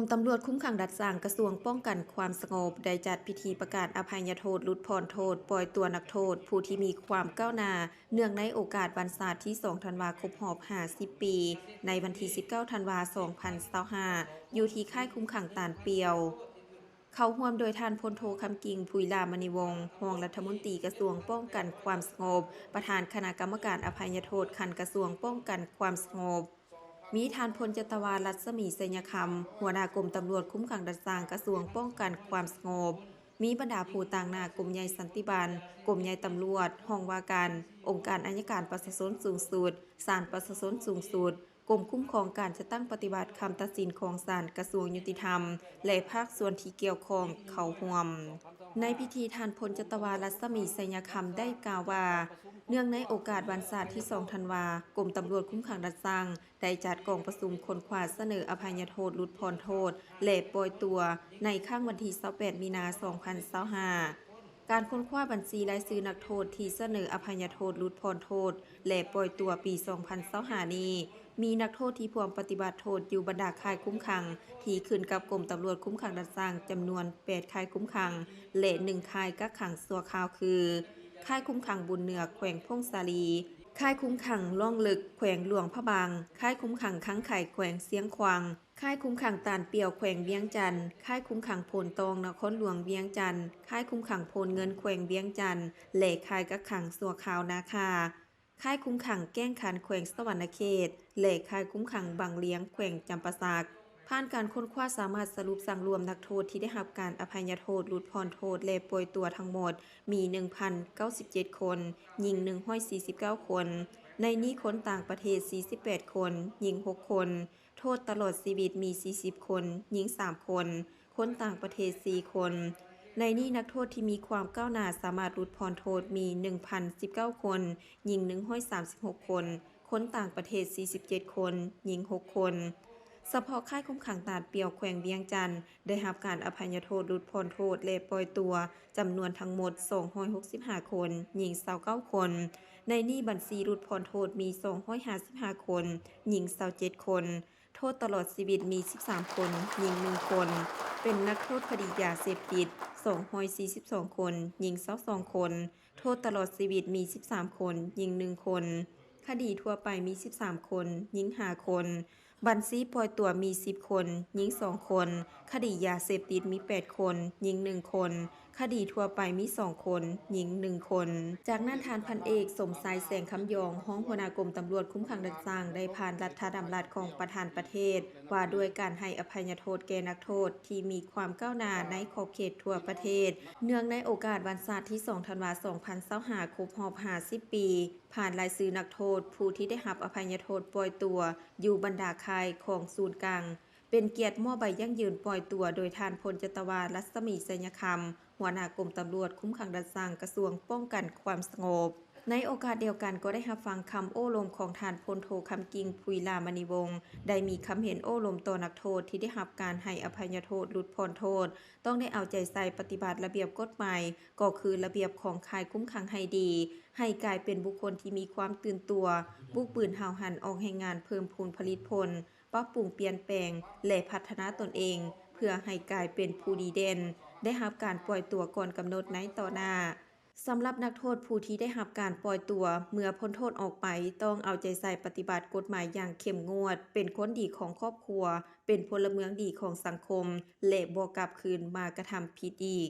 ກົມຕຳຫຼວດຄຸມຂັງດັດສ້າງ ກະຊວງປ້ອງກັນຄວາມສະຫງົບ ໄດ້ຈັດພິທີປະກາດອະໄພຍະໂທດ ຫຼຸດຜ່ອນໂທດ ປ່ອຍຕົວນັກໂທດ ຜູ້ທີ່ມີຄວາມກ້າວໜ້າ ເນື່ອງໃນໂອກາດວັນຊາດທີສອງທັນວາ ຄົບຮອບຫ້າສິບປີ ໃນວັນທີສິບເກົ້າທັນວາ ສອງພັນຊາວຫ້າ ຢູ່ທີ່ຄ້າຍຄຸມຂັງຕານປ່ຽວ. ເຂົ້າຮ່ວມໂດຍທ່ານ ພົນໂທ ຄຳກິ່ງ ຜຸຍລາມະນີວົງ ຮອງລັດຖະມົນຕີກະຊວງປ້ອງກັນຄວາມສະຫງົບ, ປະທານຄະນະກຳມະການອະໄພຍະໂທດຂັ້ນກະຊວງປ້ອງກັນຄວາມສະຫງົບ, ມີທ່ານ ພົນຈັດຕະວາ ລັດສະໝີ ໄຊຍະຄຳ ຫົວໜ້າກົມຕຳຫຼວດຄຸມຂັງດັດສ້າງກະຊວງປ້ອງກັນຄວາມສະຫງົບ, ມີບັນດາຜູ້ຕາງໜ້າກົມໃຫຍ່ສັນຕິບານ, ກົມໃຫຍ່ຕຳຫຼວດ, ຫ້ອງວ່າການ, ອົງການໄອຍະການປະຊາຊົນສູງສຸດ, ສານປະຊາຊົນສູງສຸດ, ກົມຄຸ້ມຄອງການຈັດຕັ້ງປະຕິບັດຄຳຕັດສິນຂອງສານ, ກະຊວງຍຸຕິທຳ ແລະ ພາກສ່ວນທີ່ກ່ຽວຂ້ອງເຂົ້າຮ່ວມ. ໃນພິທີ ທ່ານ ພົນຈັດຕະວາ ລັດສະໝີ ໄຊຍະຄຳ ໄດ້ກ່າວວ່າ, ເນື່ອງໃນໂອກາດວັນຊາດທີສອງທັນວາ, ກົມຕຳຫຼວດຄຸມຂັງດັດສ້າງ ໄດ້ຈັດກອງປະຊຸມຄົ້ນຄວ້າສະເໜີອະໄພຍະໂທດຫຼຸດຜ່ອນໂທດ ແລະ ປ່ອຍຕົວ ໃນຄ້າງວັນທີຊາວແປດມີນາ ສອງພັນຊາວຫ້າ. ການຄົ້ນຄວ້າບັນຊີລາຍຊື່ນັກໂທດທີ່ສະເໜີອະໄພຍະໂທດຫຼຸດຜ່ອນໂທດ ແລະ ປ່ອຍຕົວປີສອງພັນຊາວຫ້ານີ້ ມີນັກໂທດທີ່ພວມປະຕິບັດໂທດຢູ່ບັນດາຄ້າຍຄຸມຂັງ ທີ່ຂຶ້ນກັບກົມຕຳຫຼວດຄຸມຂັງດັດສ້າງ ຈຳນວນແປດຄ້າຍຄຸມຂັງ ແລະ ໜຶ່ງຄ້າຍກັກຂັງຊົ່ວຄາວ ຄື ຄ້າຍຄຸມຂັງບຸນເໜືອ ແຂວງຜົ້ງສາລີ, ຄ້າຍຄຸມຂັງລ່ອງເລິກ ແຂວງຫຼວງພະບາງ, ຄ້າຍຄຸມຂັງຄັງໄຄ ແຂວງຊຽງຂວາງ, ຄ້າຍຄຸມຂັງຕານປ່ຽວ ແຂວງວຽງຈັນ, ຄ້າຍຄຸມຂັງໂພນຕອງ ນະຄອນຫຼວງວຽງຈັນ, ຄ້າຍຄຸມຂັງໂພນເງິນ ແຂວງວຽງຈັນ ແລະ ຄ້າຍກັກຂັງຊົ່ວຄາວນາຄາ, ຄ້າຍຄຸມຂັງແກ້ງຄັນ ແຂວງສະຫວັນນະເຂດ ແລະ ຄ້າຍຄຸມຂັງບັງລຽງ ແຂວງຈຳປາສັກ. ຜ່ານການຄົ້ນຄວ້າສາມາດສະຫຼຸບສັງລວມນັກໂທດທີ່ໄດ້ຮັບການອະໄພຍະໂທດ, ຫຼຸດຜ່ອນໂທດ ແລະ ປ່ອຍຕົວທັງໝົດມີໜຶ່ງພັນເກົ້າສິບເຈັດຄົນ, ຍິງໜຶ່ງຮ້ອຍສີ່ສິບເກົ້າຄົນ, ໃນນີ້ຄົນຕ່າງປະເທດສີ່ສິບແປດຄົນ, ຍິງຫົກຄົນ, ໂທດຕະຫຼອດຊີວິດມີສີ່ສິບຄົນ, ຍິງສາມຄົນ, ຄົນຕ່າງປະເທດສີ່ຄົນ. ໃນນີ້ນັກໂທດທີ່ມີຄວາມກ້າວໜ້າສາມາດຫຼຸດຜ່ອນໂທດມີໜຶ່ງພັນສິບເກົ້າຄົນ, ຍິງໜຶ່ງຮ້ອຍສາມສິບຫົກຄົນ, ຄົນຕ່າງປະເທດສີ່ສິບເຈັດຄົນ, ຍິງຫົກຄົນ. ສະເພາະຄ້າຍຄຸມຂັງຕາດປ່ຽວ ແຂວງວຽງຈັນ ໄດ້ຮັບການອະໄພຍະໂທດ, ຫຼຸດຜ່ອນໂທດ ແລະ ປ່ອຍຕົວ ຈຳນວນທັງໝົດສອງຮ້ອຍຫົກສິບຫ້າຄົນ, ຍິງຊາວເກົ້າຄົນ. ໃນນີ້ບັນຊີຫຼຸດຜ່ອນໂທດມີສອງຮ້ອຍຫ້າສິບຫ້າຄົນ, ຍິງຊາວເຈັດຄົນ. ໂທດຕະຫຼອດຊີວິດມີສິບສາມຄົນ, ຍິງໜຶ່ງຄົນ. ເປັນນັກໂທດຄະດີຢາເສບຕິດສອງຮ້ອຍສີ່ສິບສອງຄົນ, ຍິງຊາວສອງຄົນ. ໂທດຕະຫຼອດຊີວິດມີສິບສາມຄົນ, ຍິງໜຶ່ງຄົນ. ຄະດີທົ່ວໄປມີສິບສາມຄົນ, ຍິງຫ້າຄົນ. ບັນຊີປ່ອຍຕົວມີສິບຄົນ, ຍິງສອງຄົນ. ຄະດີຢາເສບຕິດມີແປດຄົນ, ຍິງໜຶ່ງຄົນ. ຄະດີທົ່ວໄປມີສອງຄົນ, ຍິງໜຶ່ງຄົນ. ຈາກນັ້ນ ທ່ານ ພັນເອກ ສົມຊາຍ ແສງຄຳຢອງ ຮອງຫົວໜ້າກົມຕຳຫຼວດຄຸມຂັງດັດສ້າງ ໄດ້ຜ່ານລັດຖະດຳລັດຂອງປະທານປະເທດ ວ່າດ້ວຍການໃຫ້ອະໄພຍະໂທດແກ່ນັກໂທດທີ່ມີຄວາມກ້າວໜ້າໃນຂອບເຂດທົ່ວປະເທດ ເນື່ອງໃນໂອກາດວັນຊາດທີສອງທັນວາ ສອງພັນຊາວຫ້າ ຄົບຮອບຫ້າສິບປີ ຜ່ານລາຍຊື່ນັກໂທດຜູ້ທີ່ໄດ້ຮັບອະໄພຍະໂທດປ່ອຍຕົວ ຢູ່ບັນດາຄ້າຍຂອງສູນກາງ. ເປັນກຽດມອບໃບຢັ້ງຢືນປ່ອຍຕົວໂດຍທ່ານ ພົນຈັດຕະວາ ລັດສະໝີ ໄຊຍະຄຳ ຫົວໜ້າກົມຕຳຫຼວດຄຸມຂັງດັດສ້າງ ກະຊວງປ້ອງກັນຄວາມສະຫງົບ. ໃນໂອກາດດຽວກັນກໍໄດ້ຮັບຟັງຄຳໂອ້ລົມຂອງທ່ານ ພົນໂທ ຄຳກິ່ງ ຜຸຍລາມະນີວົງ ໄດ້ມີຄຳເຫັນໂອ້ລົມຕໍ່ນັກໂທດທີ່ໄດ້ຮັບການໃຫ້ອະໄພຍະໂທດຫຼຸດຜ່ອນໂທດ ຕ້ອງໄດ້ເອົາໃຈໃສ່ປະຕິບັດລະບຽບກົດໝາຍ ກໍຄືລະບຽບຂອງຄ້າຍຄຸມຂັງໃຫ້ດີ, ໃຫ້ກາຍເປັນບຸກຄົນທີ່ມີຄວາມຕື່ນຕົວ, ບຸກບືນຫ້າວຫັນອອກແຮງງານເພີ່ມພູນຜະລິດຜົນ, ປັບປຸງປ່ຽນແປງ ແລະ ພັດທະນາຕົນເອງ ເພື່ອໃຫ້ກາຍເປັນຜູ້ດີເດັ່ນ, ໄດ້ຮັບການປ່ອຍຕົວກ່ອນກຳນົດໃນຕໍ່ໜ້າ. ສຳລັບນັກໂທດຜູ້ທີ່ໄດ້ຮັບການປ່ອຍຕົວ ເມື່ອພົ້ນໂທດອອກໄປ ຕ້ອງເອົາໃຈໃສ່ປະຕິບັດກົດໝາຍຢ່າງເຂັ້ມງວດ, ເປັນຄົນດີຂອງຄອບຄົວ, ເປັນພົນລະເມືອງດີຂອງສັງຄົມ ແລະ ບໍ່ກັບຄືນມາກະທຳຜິດອີກ.